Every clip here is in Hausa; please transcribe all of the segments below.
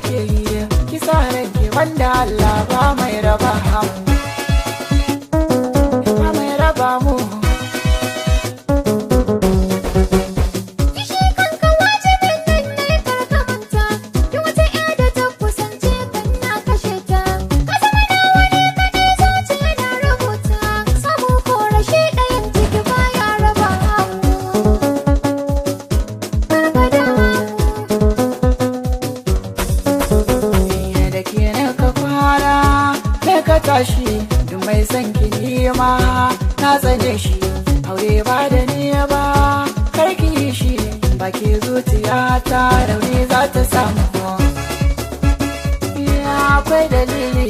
ke yi, ki sa ranki wanda Allah ba mai raba mu. Ba mai raba mu. Kishi kanka wajibin nan ne karka manta, duk wata ƴa da ta kusance kan na kashe ta. Ka zama nawa ne kaɗai zuciya na rubuta, samu ko rashi ɗayan ciki baya raba mu. Karka damu. Iya da ke na ka kwana, na ka tashi, duk mai son ki nima na tsane shi. Aure ba da ni ba, kar ki yi shi, baki zuciya ta rauni za ta samu. Iya akwai dalili.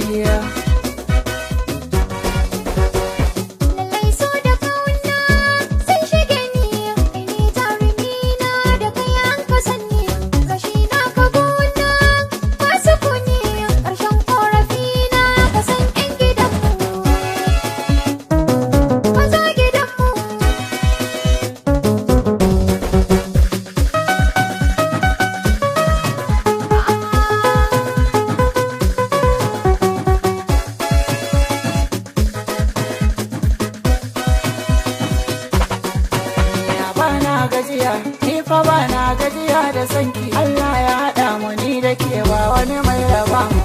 Lallai so da kauna sun shige ni, kai ne jarumi na da kai an ka sanni. Rashi na ka gona ba sukuni, ƙarshen ƙorafi na ka san ƴan gidanmu. Ka zo gidanmu. Ya bana gajiya, ni fa bana gajiya da sanki. Allah ya haɗa mu ni da ke ba wani mai raba mu.